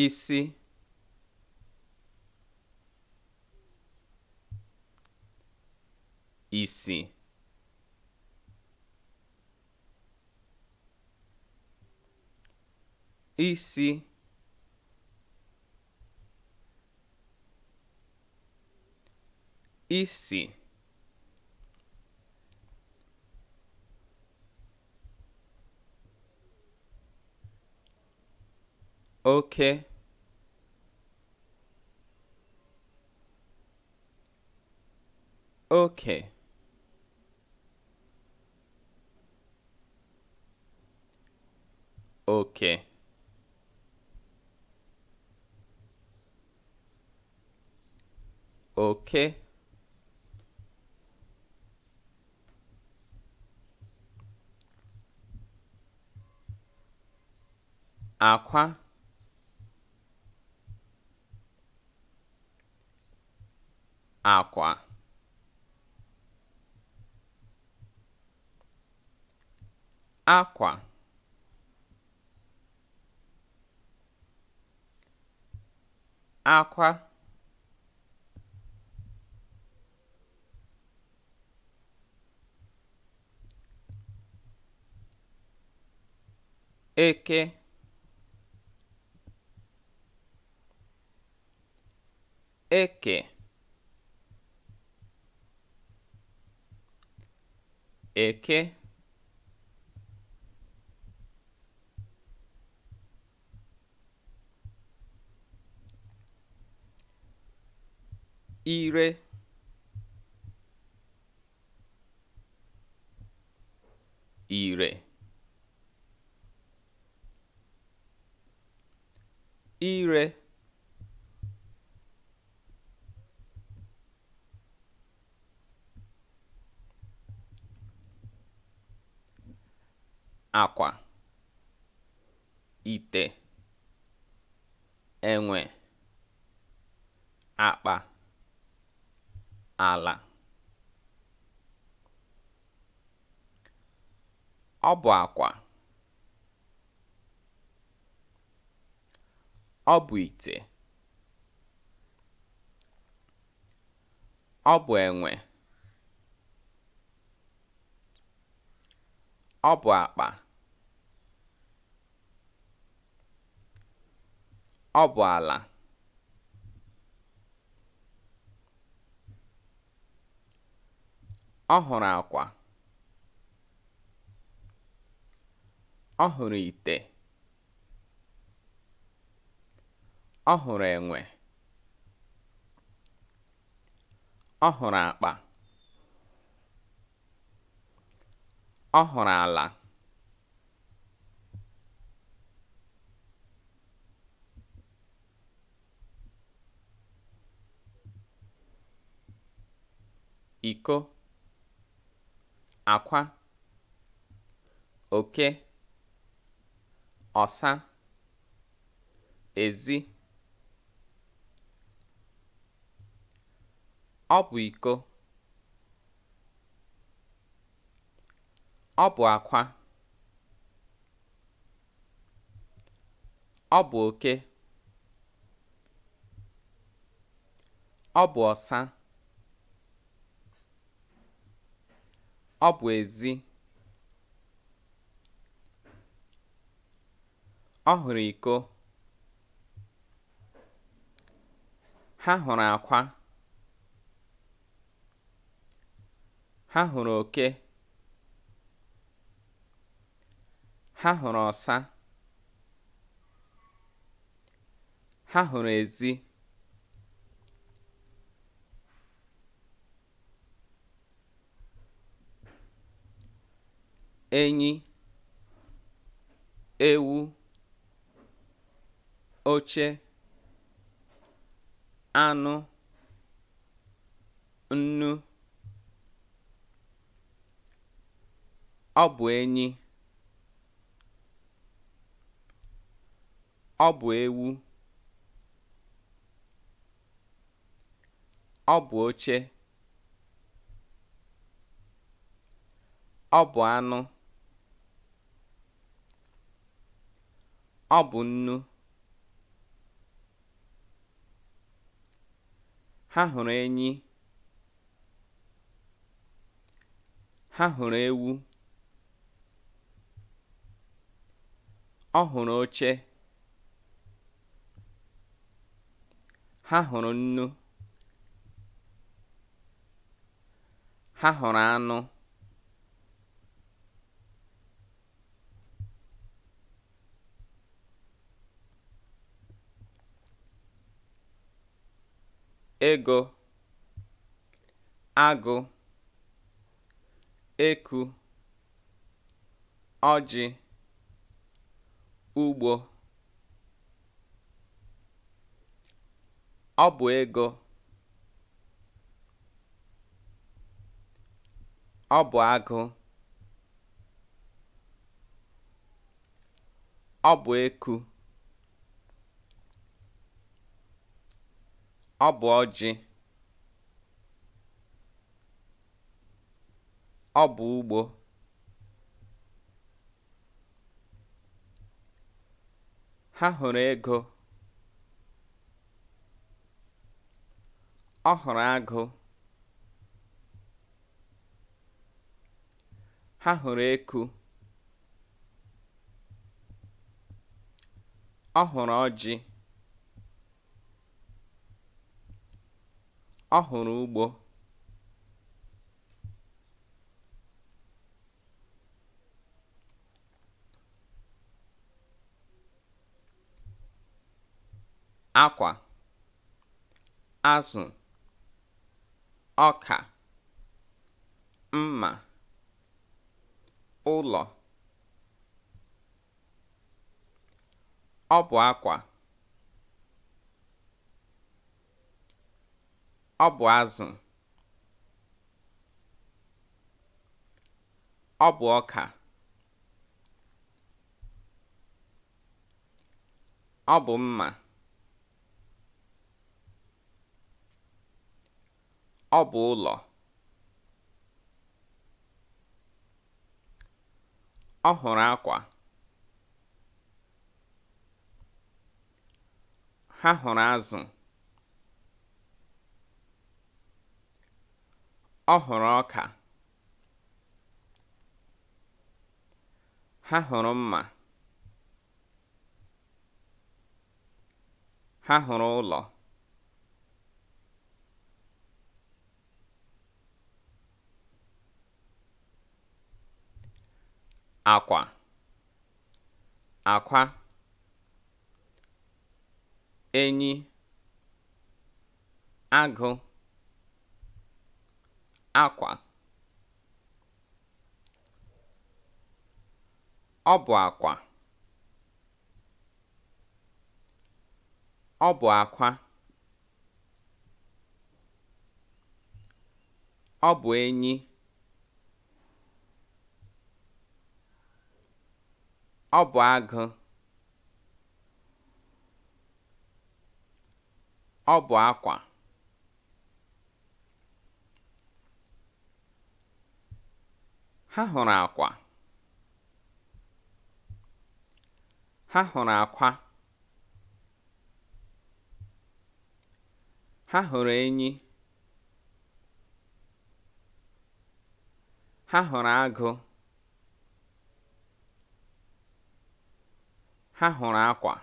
Isi. Isi. Isi. Isi. Oke. Oke. Oke. Oke. Akwa. Akwa. Akwa. Akwa. Eke. Eke. Eke. Ire. Ire. Ire. Akwa. Ite. Enwe. Akpa. Ala. Ọ bụ akwa. Ọ bụ ite. Ọ bụ enwe. Ọ bụ akpa. Ọ bụ ala. Ọ hụrụ akwa. Ọ hụrụ ite. Ọ hụrụ enwe. Ọ hụrụ akpa. Ọ hụrụ ala. Iko. Akwa. Oke. Ọsa. Ezi. Ọ bụ iko. Ọ bụ akwa. Ọ bụ oke. Ọ bụ ọsa. Ọ bụ ezi. Ọ hụrụ iko. Ha hụrụ akwa. Ha hụrụ oke. Ha hụrụ ọsa. Ha hụrụ ezi. Enyi. Ewu. Oche. Anụ. Nnu. Ọ bụ enyi. Ọ bụ ewu. Ọ bụ oche. Ọ bụ anụ. Ọ bụ nnu. Ha hụrụ enyi. Ha hụrụ ewu. Ọ hụrụ oche. Ha hụrụ nnu. Ha hụrụ anụ. Ego, agụ, eku, ọjị, ugbo. Ọ bụ ego. Ọ bụ agụ. Ọ bụ eku. Ọ bụ ọjị. Ọ bụ ugbo. Ha hụrụ ego. Ọ hụrụ agụ. Ha hụrụ eku. Ọ hụrụ ọjị. Ọ hụrụ ugbo. Akwa, azụ, ọka, mma, ụlọ. Ọ bụ akwa. Ọ bụ azụ. Ọ bụ ọka. Ọ bụ mma. Ọ bụ ụlọ. Ọ hụrụ akwa. Ha hụrụ azụ. Ọ hụrụ ọka. Ha hụrụ mma. Ha hụrụ ụlọ. Akwa, akwa, enyi, agụ, akwa. Ọ bụ akwa. Ọ bụ akwa. Ọ bụ enyi. Ọ bụ agụ. Ọ bụ akwa. Ha hụrụ akwa. Ha hụrụ akwa. Ha hụrụ enyi. Ha hụrụ agụ. Ha hụrụ akwa.